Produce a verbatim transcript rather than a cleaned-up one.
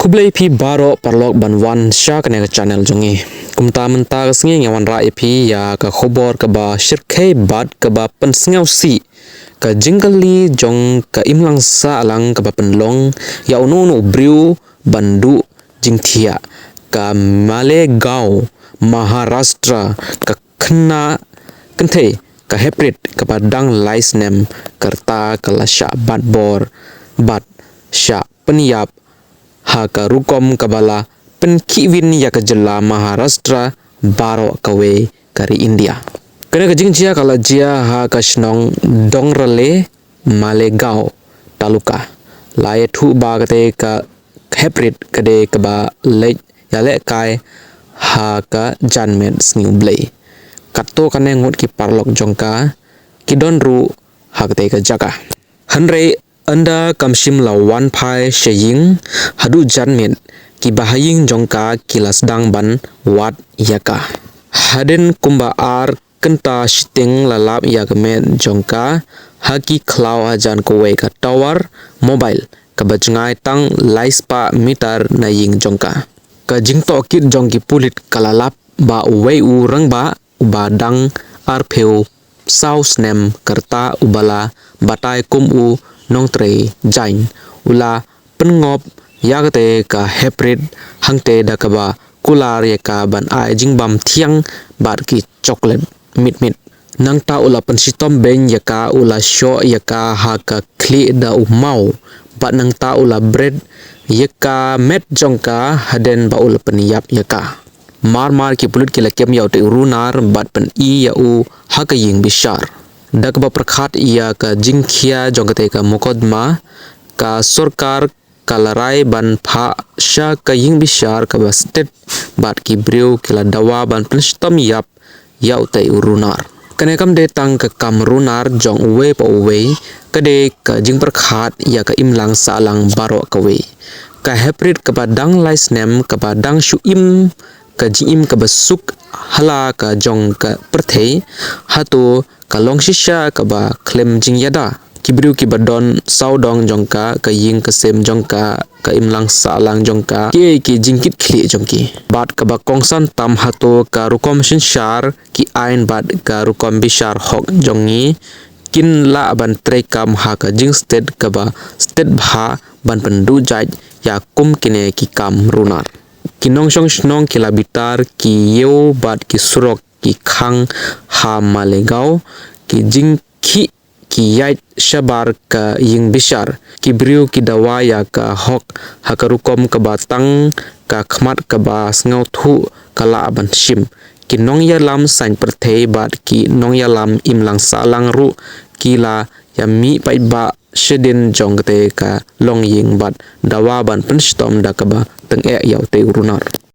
Khublei phi baroh paralok ban wan sha kane ka channel jong ngi. Kumta mynta ka sngi nga wanrah ïa phi ïa ka khubor kaba shyrkhei bad kaba pynsngewsih, ka jingkylli jong ka imlang sahlang kaba pynlong ïa uno uno u briew ban duh jingthiah. Ka Malegaon, Maharashtra, ka khynnah kynthei ka hybrid kaba dang lai snem ka rta ka la shah bat bor bad shah pynïap ha ka rukom kaba la pynkhihwin ïa ka jylla Maharashtra baroh kawei ka ri India. Kane ka jingjia ka la jia ha ka shnong Dongrale, Malegaon taluka. La ïathuh ba kata ka hybrid ka dei kaba leit ïalehkai ha ka janmiet Sngi U Blei. Katto katne ngut ki paralok jong ka ki don ruh ha kata ka jaka. Hynrei ynda kam shym la wan phai sha ïing haduh janmiet, ki bahaïing jong ka ki la sdang ban wad ïa ka. Hadien kumba ar kynta shiteng la lap ïa ka met jong ka ha ki khlaw hajan kawei ka tower mobile kaba jngai tang lai spah meter na ïing jong ka. Ka jingtohkit jong ki pulit ka la lap ba uwei u rangbah uba dang arphew saw snem ka rta uba la batai kum u Nongtrei Jain u la pynngop ïa kata ka hybrid hangta da kaba kular ïa ka ban ai jingbam thiang bad ki chocolate mit mit. Nangta u la pynshitom beiñ ïa ka, u la shoh ïa ka ha ka khlieh da u maw bad nangta u la bret ïa ka met jong ka hadien ba u la pynïap ïa ka. Mar mar ki pulit ki la kem ïa uta u runar bad pyni ïa u ha ka ïing bishar. Da kaba pyrkhat ïa ka jingkhia jong kata ka mukotduma, ka sorkar ka la rai ban phah sha ka ïing bishar kaba stet bad ki briew ki la dawa ban pynshitom ïap ïa uta u runar. Kane kam dei tang ka kam runar jong uwei pa uwei, ka dei ka jingpyrkhat ïa ka imlang sahlang baroh kawei. Ka hybrid kaba dang lai snem kaba dang shu im ka jingim kaba suk ha la ka jong ka pyrthei, hato ka long shisha kaba khlem jingïada? Ki briew kiba don sawdong jong ka, ka ïing ka sem jong ka, ka imlang sahlang jong ka, kiei ki jingkitkhlieh jong ki? Bad kaba kongsan tam, hato ka rukom synshar ki aiñ bad ka rukom bishar hok jong ngi kin lah ban treikam ha ka jingstet kaba stet bha ban pynduh jait ïa kum kine ki kam runar? Ki nongshong shnong ki la bitar ki ïew bad ki surok ki khang ha Malegaon, ki jingkhih ki ïaid shabar ka ïing bishar. Ki briew ki dawa ïa ka hok ha ka rukom kaba tang ka khmat kaba sngewthuh ka lah ban shim. Ki nongïalam saiñ pyrthei bad ki nongïalam imlang sahlang ruh ki la ïa mih paidbah shadien jong kata ka longïing bad dawa ban pynshitom da kaba tyngeh ïa uta u runar.